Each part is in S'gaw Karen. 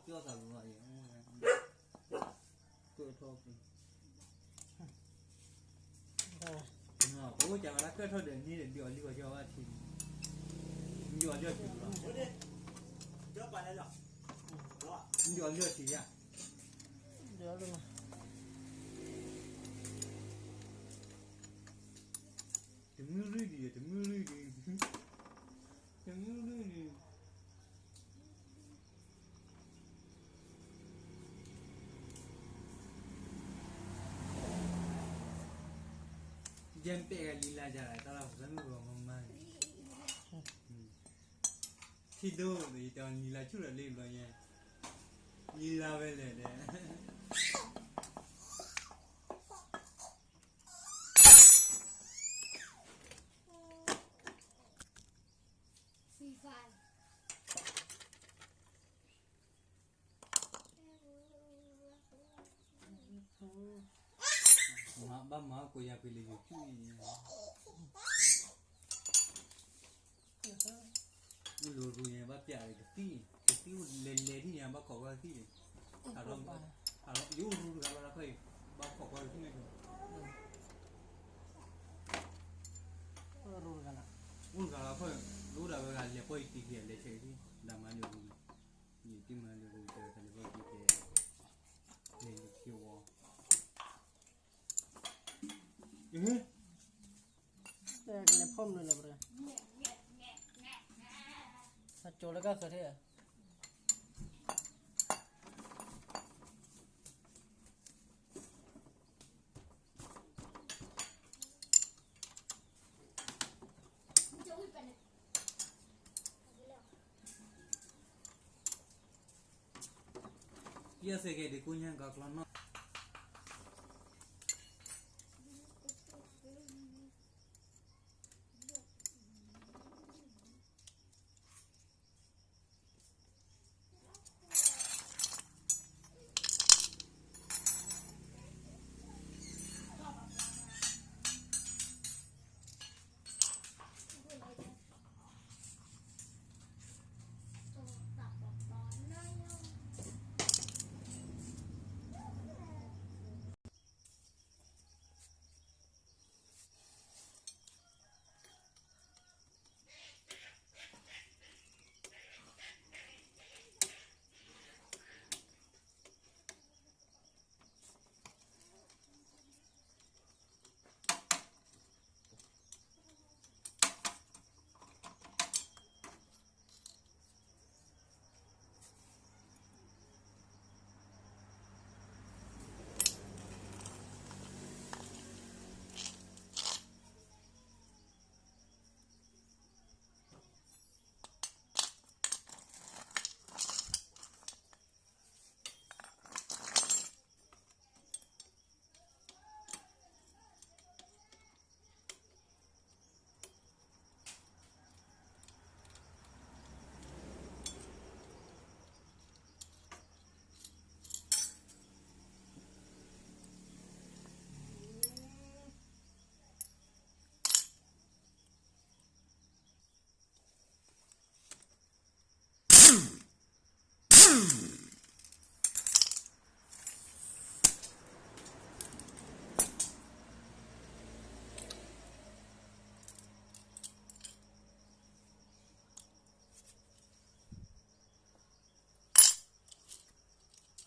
ကၠီသးလူၤလီၤ, ကၢၣ်ထီၣ်က့ၤ, ပအိၣ်ကးဝဲဒၣ်ကၢၣ်ထီၣ်ဒီးန့ၣ်ဒီး ဒုးအီၤလံဝဲကၠီဝဲထံ, ဒုးအီၤလံအီၤထံလီၤ, ဒုးအီၤလံအီၤထံယါ, တမုၢ်ရံၣ်ဒံး, တမုၢ်ရံၣ်ဒံး, တမုၢ်ရံၣ်ဒံး. ယဲၢ်ပဲၢ်ဂၤလံလါယၤလီၤ, တၢ်လၢပသးမုၣ်ဂီၤမါမါန့ၣ်, ထံဒိၣ်ဒီး ယတဲအီၤလံလါဆူၣ်ဒီးလံဘျီညါ, လံလါဝဲလဲၣ်ဒီး ဘၣ်မၤကိးယၤကွံာ်လၢယိၤကၠူၣ်အံၤ, အိၣ်လၢရူညါ ဘၣ်ပျးကသံၣ်, ကသံၣ်အိၣ်လဲၤလဲၤထံၣ်ညါ ဘၣ်ခိးကွၢ်ကသံၣ်န့ၣ်, ယအိၣ်ရူတဂၤလီၤလၢခီအံၤ, ဘၣ်ခိးကွၢ်ကသံၣ်န့ၣ်, အိၣ်တဂၤလီၤခီ, အိၣ်ဒၣ်ဝဲဂၤလဲၤပီၢ်ယတံၤက့ၤ လဲၤဆဲးကသံၣ်, ဒၣ်မၤလၢရူန့ၣ်, ယတံၤမၤလၢရူ တဲတၢ်လဲၤပီၢ်ယတံၤက့ၤ, လဲၤယခံဝီ ကလဲၤဖီမနုၤလဲၣ်, အကၠီၤလၢကၢ်ဃၢၤထဲဧါ. Yes, okay, the kunya gak lono.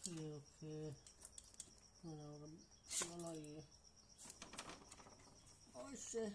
Okay, okay. Lalo, lalo, eh. Oh, shit.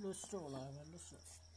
လိၣ်စိၣ်လီၤ, ဝဲလိၣ်စိၣ်.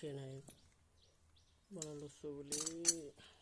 ခဲန့ၣ် ဘၣ်လီၤလိၣ်စိၣ်ဝံၤလံ.